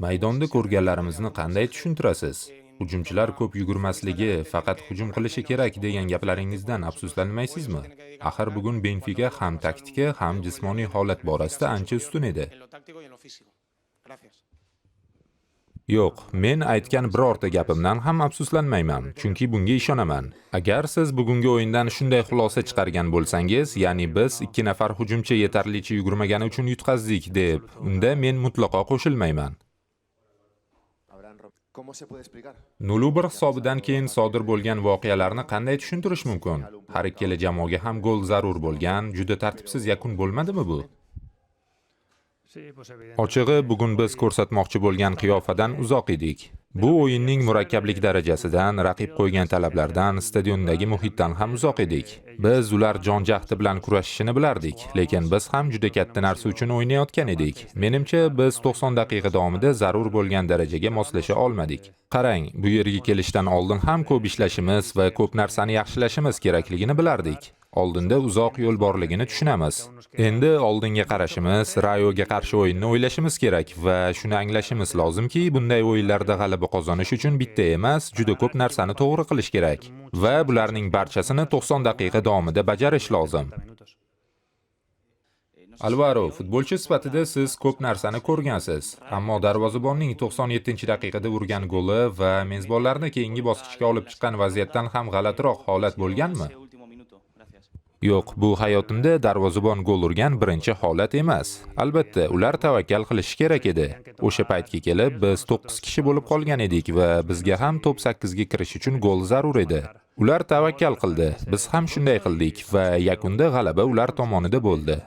Maydonda ko'rganlarimizni qanday tushuntirasiz? Hujumchilar ko'p yugurmasligi, faqat hujum qilishi kerak degan gaplaringizdan afsuslanmaysizmi? Axir bugun Benfika ham taktika, ham jismoniy holat borasida ancha ustun edi. Yo'q, men aytgan birorta gapimdan ham afsuslanmayman, chunki bunga ishonaman. Agar siz bugungi o'yindan shunday xulosa chiqargan bo'lsangiz, ya'ni biz 2 nafar hujumchi yetarlicha yugurmagani uchun yutqazdik deb, unda men mutlaqo qo'shilmayman. 0-1 hisobidan keyin sodir bo'lgan voqealarni qanday tushuntirish mumkin? Har ikkala jamoaga ham gol zarur bo'lgan, juda tartibsiz yakun bo'lmadimi bu? Ochig'i, bugun biz ko'rsatmoqchi bo'lgan qiyofadan uzoq edik. Bu o'yinning murakkablik darajasidan, raqib qo'ygan talablardan, stadiondagi muhitdan ham uzoq edik. Biz ular jon jahdi bilan kurashishini bilardik, lekin biz ham juda katta narsa uchun o'ynayotgan edik. Menimcha, biz 90 daqiqa davomida zarur bo'lgan darajaga moslasha olmadik. Qarang, bu yerga kelishdan oldin ham ko'p ishlashimiz va ko'p narsani yaxshilashimiz kerakligini bilardik. Oldinda uzoq yo'l borligini tushunamiz. Endi oldinga qarashimiz, Rayoga qarshi o'yinni o'ylashimiz kerak va shuni anglashimiz lozimki, bunday o'yinlarda g'alaba qozonish uchun bitta emas, juda ko'p narsani to'g'ri qilish kerak va bularning barchasini 90 daqiqa davomida bajarish lozim. Alvaro, futbolchi sifatida siz ko'p narsani ko'rgansiz, ammo darvozabonning 97-daqiqada urgan goli va mezbonlarni keyingi bosqichga olib chiqqan vaziyatdan ham g'alatiroq holat bo'lganmi? Yo'q, bu hayotimda darvozabon gol urgan birinchi holat emas. Albatta, ular tavakkal qilishi kerak edi. O'sha paytga kelib biz 9 kishi bo'lib qolgan edik va bizga ham top 8 ga kirish uchun gol zarur edi. Ular tavakkal qildi, biz ham shunday qildik va yakunda g'alaba ular tomonida bo'ldi.